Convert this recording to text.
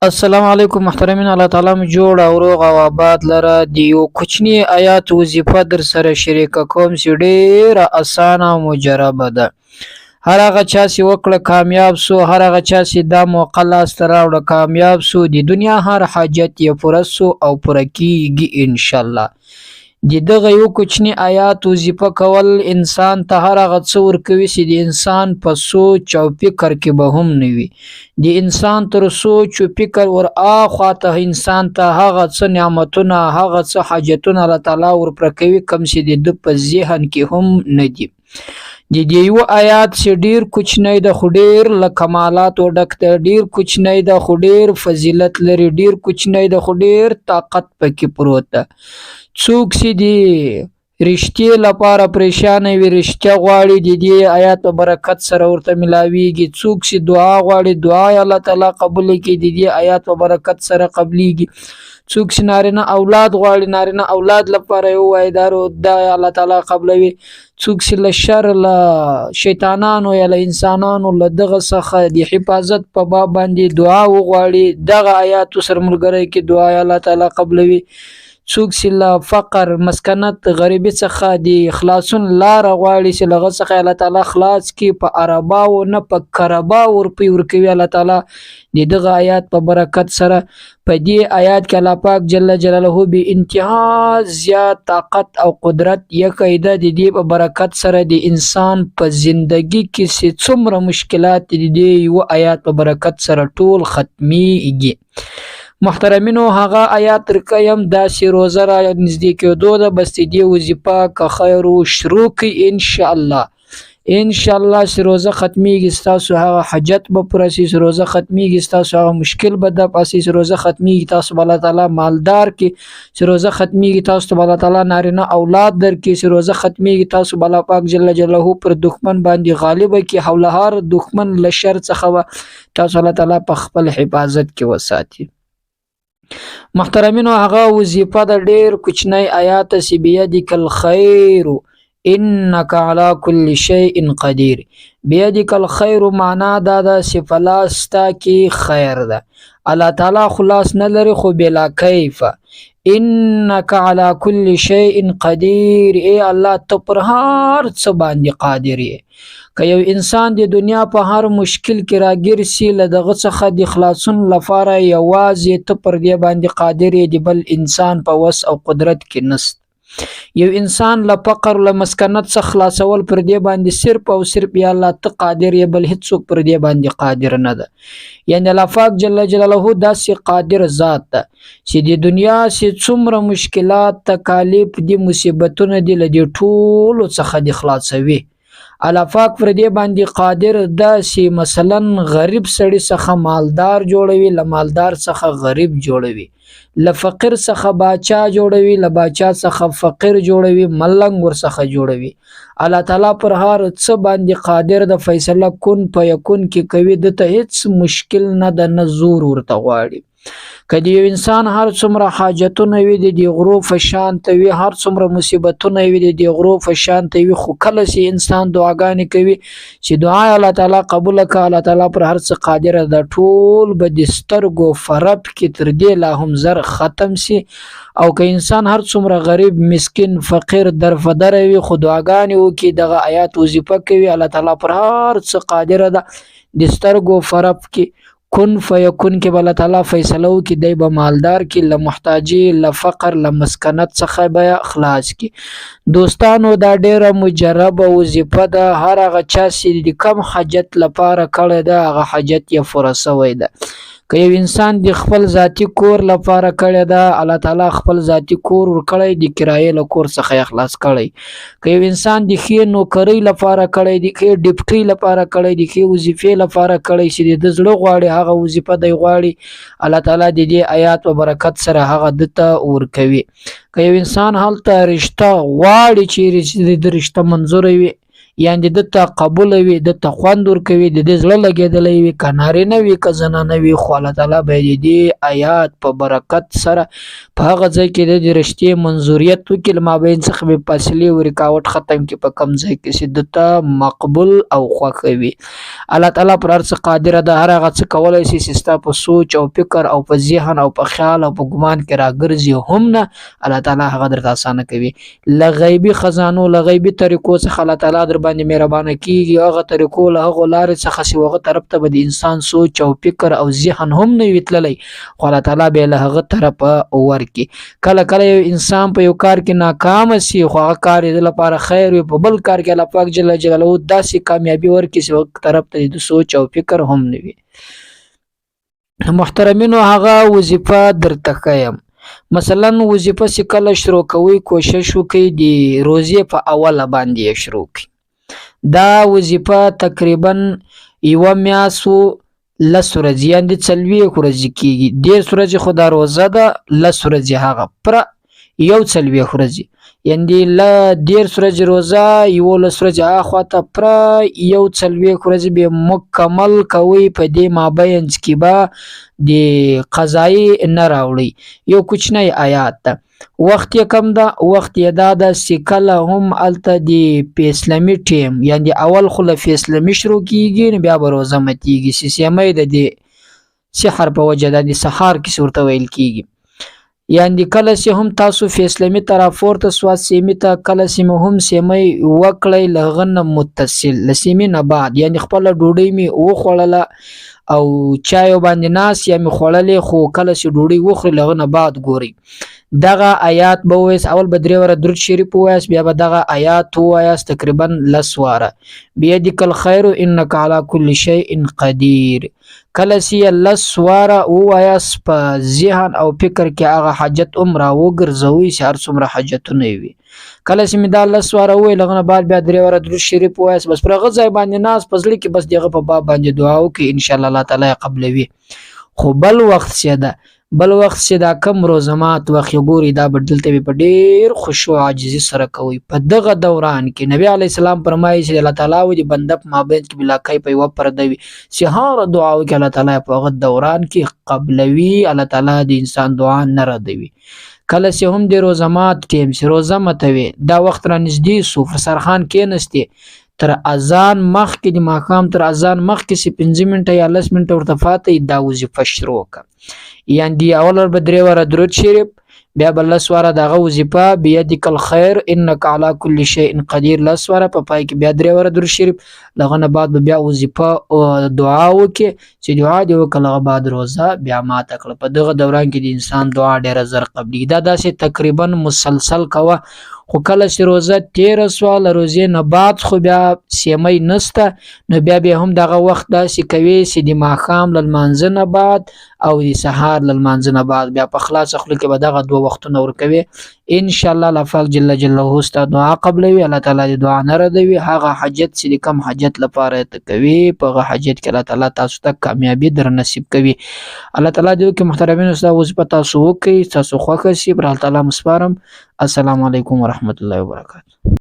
السلام علیکم محترمین، الله تعالی مو جوړ او روغ او آباد لره. د یو کوچني آیات وظیفه در سره شریکه کوم چې ډېره اسانه او مجربه ده. هر هغه چا چې وکړه کامیاب سو، هر هغه چا چې دا موقع لاسته راوړه کامیاب سو، د دنیا هر حاجت یې پوره سو او پوره کیږي انشاءالله. د دغه یو کوچني آیات وظیفه کول انسان ته هر هغه څه ورکوي چې د انسان په سوچ او فکر کې به هم نه وي. د انسان تر سوچ او فکر ور آخوا ته انسان ته هغه څه نعمتونه، هغه څه حاجتونه الله تعالی ورپوره کوي کوم چې د ده په ذهن کې هم نه دي. د دې یو آیات چې ډیر کوچنی ده خو ډیر له کمالاتو ډک ده، ډیر کوچنی ده خو ډیر فضیلت لري، ډیر کوچنی ده خو ډیر طاقت پکې پروت ده. څوک چې د رشتې لپاره پریشانه وي، رشته غواړي، د دې آیات په برکت سره ورته ملاویږي. څوک چې دعا غواړي، دعا یې الله تعالی قبول کړي، د دې آیات په برکت سره قبلیږي. څوک چې نارینه اولاد غواړي، نارینه اولاد لپاره یې ووایي، دا الله تعالی قبلوي. څوک چې له شر، له شیطانانو یا له انسانانو له دغه څخه د حفاظت په باب باندې دعا وغواړي، دغه آیات سره ملګری کې دعا یې الله تعالی قبلوي. څوک چې له فقر، مسکنت، غریبي څخه د خلاصون لاره غواړي چې له هغه څخه الله تعالی خلاص کړي، په ارباو نه په کرباو روپۍ ورکوي الله تعالی د دغه آیات په برکت سره. په دې آیات کې الله پاک جل جلاله بې انتها زیات طاقت او قدرت یکی ده. د دې په برکت سره د انسان په زندگی کې چې څومره مشکلات دي، د دې یو آیات په برکت سره ټول ختمیږي. محترمینو، هغه آیات درکیم، داسې روزه را نږدې کېدو ده، بس د دې وظیفه که خیر و شروع کړئ انشاءالله. انشاءالله چې روزه ختمیږي ستاسو هغه حاجت به پوره شي، چې روزه ختمیږي ستاسو هغه مشکل به دفع شي، چې روزه ختمیږي تاسو به الله تعالی مالدار کړي، چې روزه ختمیږي تاسو ته به الله تعالی نارینه اولاد درکړي، چې روزه ختمیږي تاسو به الله پاک جل جلاله پر دښمن باندې غالب کړي، او له هر دښمن له شر څخه به تاسو الله تعالی په خپل حفاظت کې وساتي. محترمینو، هغه وظیفه د ډیر کوچنی آیات چې بیدک الخیر انک علی کل شیء قدیر. بیدک الخیر معنا دا ده چې په لاس ستا کې خیر ده. الله تعالی خو لاس نه لري خو بلا کیف. انک علی کل شیء قدیر، ای الله ته پر هر څه باندې قادر یې. که یو انسان د دنیا په هر مشکل کې راګیر سي، له دغه څخه د خلاصون لپاره یوازې ته پر دې باندې قادر یې، د بل انسان په وس او قدرت کې نشته. یو انسان له فقر، له مسکنت څخه خلاصول پر دې باندې صرف او صرف یا الله ته قادر یې، بل هیڅوک پر دې باندې قادر نه ده. یعنی الله پاک جل جلاله داسې قادر ذات ده چې د دنیا چې څومره مشکلات، تکالیف دي، مصیبتونه دي، له دې ټولو څخه دې خلاصوي. الله پاک پر دې باندې قادر ده چې مثلا غریب سړي څخه مالدار جوړوي، له مالدار څخه غریب جوړوي، له فقیر څخه باچا جوړوي، له باچا څخه فقیر جوړوي، ملنګ ورڅخه جوړوي. الله تعالی پر هر څه باندې قادر ده، فیصله کن فیکون کې کوي، ده ته هیڅ مشکل نه ده، نه زور ورته غواړي. که د یو انسان هر څومره حاجتونه وي، د دې غرو په شان ته وي، هر څومره مصیبتونه وي، د دې غرو په شان ته وي، خو کله چې انسان دعاګانې کوي چې دعا یې الله تعالی قبوله کړه، الله تعالی پر هر څه قادر ده، ټول به د سترګو په رپ کې تر دې لا هم زر ختم سي. او که انسان هر څومره غریب، مسکین، فقیر، درفدره وي، خو دعاګانې وکړي، دغه آیات وظیفه کوي، الله تعالی پر هر څه قادر ده، د سترګو په رپ کې کن فیکون کې به الله تعالی فیصله وکړي، دی به مالدار کړي، له محتاجي، له فقر، له مسکنت څخه به خلاص کړي. دوستانو، دا ډېره مجربه وظیفه ده. هر هغه چا چې د کم حاجت لپاره کړی ده، هغه حاجت یې پوره سوی ده. که یو انسان د خپل ذاتي کور لپاره کړی ده، الله تعالی خپل ذاتي کور ورکړی، د کرایې له کور څخه یې خلاص کړی. که یو انسان د ښې نوکرۍ لپاره کړی، د ښې ډپټۍ لپاره کړی، د ښې وظیفې لپاره کړی چې د ده زړه غواړي هغه وظیفه دی غواړي، الله تعالی د دې آیات په برکت سره هغه ده ته ورکوي. که یو انسان هلته رشته غواړي چې د ده رشته منظوره وي، یعنې ده ته قبول وي، ده ته خوند ورکوي، د دې زړه لګېدلی وي، که نارینه وي که زنانه وي، خو الله تعالی به د دې آیات په برکت سره په هغه ځای کې د دې رشتې منظوریت وکړي، له مابین څخه به فاصلې او رکاوټ ختم کړي په کوم ځای کې چې ده ته مقبول او خوښ وي. الله تعالی پر هر څه قادر ده، هر هغه څه کولی شي چې ستا په سوچ او فکر او په ذهن او په خیال او په ګمان کې راګرځي هم نه، الله تعالی هغه درته اسانه کوي. له غیبي خزانو، له غیبي طریقو څخه الله تعالی در باندې مهربانه کیږي، هغه طریقو له هغو لارې څخه چې هغه طرف ته به د انسان سوچ او فکر او ذهن هم نه وي تللی، خو الله تعالی به له هغه طرفه ورکړي. کله کله یو انسان په یو کار کې ناکام شي، خو هغه کار یې د لپاره خیر وي، په بل کار کې الله پاک جل جلاله داسې کامیابي ورکړي چې هغه طرف ته د سوچ او فکر هم نه وي. محترمینو هغه وظیفه درته ښیم. مثلا وظیفه چې کله شروع کوئ کوشش وکړئ د روزې په اوله باندې یې شروع کړئ. دا وظیفه تقریبا یوه میاشت و لس ورځې یعنې 40 ورځې کېږي. 30 ورځې خو دا روزه ده، 10 ورځې هغه پوره 41 ورځې، یعنې له 30 ورځې روزه 11 ورځې اخوا ته پوره 41 ورځې به مکمل کوئ. په دې مابینځ کې به د قضایي نه راوړئ. یو کوچنی آیات ده، وخت یې کم ده، وخت یې دا ده چې کله هم هلته د فیصلمي ټیم یعنې اول خو له فیصلمي شروع کېږي، نو بیا به روزه متېږي. چې سیمۍ د دې سحر په وجه ده، د سهار کې ورته ویل کېږي. یعنې کله چې هم تاسو فیصلمي ته راپورته سوه سیمې ته، کله چې مو هم سیمۍ وکړئ له هغه نه متصل له سیمې نه بعد، یعنې خپله ډوډۍ مې وخوړله او چایو باندې ناست یا مې خوړلې، خو کله چې ډوډۍ وخورئ له هغه نه بعد ګورئ دغه آیات به ووایاست. اول به 3 واره درود شریف ووایاست، بیا به دغه آیات ووایاست تقریبا 10 واره. بیدک الخیر انک علی کل شیء قدیر. کله چې یې 10 واره ووایاست په ذهن او فکر کې هغه حاجت هم راوګرځوئ چې هر څومره حاجتونه یې وي. کله چې مې دا 10 واره وویل هغه نه بعد بیا 3 واره درود شریف ووایاست، بس پر هغه ځای باندې ناست په زړه کې بس د هغه په باب باندې دعا وکړئ، انشاءالله الله تعالی یې قبلوي. خو بل وخت چې ده، بل وخت چې دا کم روزه مات وخت یې ګورئ، دا به دلته به په ډېر خشوع عاجزي سره کوئ. په دغه دوران کې نبي علیه السلام فرمایي چې الله تعالی و دې بنده په مابین کې بلا کیف یوه پرده وي چې هره دعا وکړي الله تعالی په هغه دوران کې قبلوي، الله تعالی د انسان دعا نه ردوي. کله چې هم د روزه مات ټیم چې روزه متوي دا وخت را نږدې سو، پر سرخان کېنستې تر اذان مخکې، د ماښام تر اذان مخکې چې 5 منټه یا 10 منټه ورته پاتې دا وظیفه شروع کړه. یعنې دی اول به 3 واره درود شریف، بیا به 10 واره دغه وظیفه بیدک الخیر انک علی کل شیء قدیر 10 واره، په پای کې بیا 3 واره درود شریف، له هغه نه بعد به بیا وظیفه دعا وکړي چې دعا دې وکړه هغه بعد روزه بیا ماته کړه. په دغه دوران کې د انسان دعا ډېره زر قبلېږي. دا داسې تقریبا مسلسل کوه. خو کله چې روزه تېره سوه له روزې نه بعد خو بیا سیمۍ نسته، نو بیا بیا هم دغه وخت داسې کوي چې د ماښام له لمانځه نه بعد او د سهار له لمانځه نه بعد بیا په خلاصه خوله کې به دغه 2 وختونه ورکوي. انشاءالله الله پاک جل جلاله ستا دعا قبلوي، الله تعالی دې دعا نه ردوي. هغه حاجت چې د کوم حاجت لپاره ته کوي په هغه حاجت کې الله تعالی تاسو ته کامیابي در نصیب کوي. الله تعالی دې وکړي محترمینو ستا وظیفه تاسو وکړئ، تاسو خوښه شي. پر الله تعالی مو سپارم. السلام علیکم ورحمت الله وبرکاته.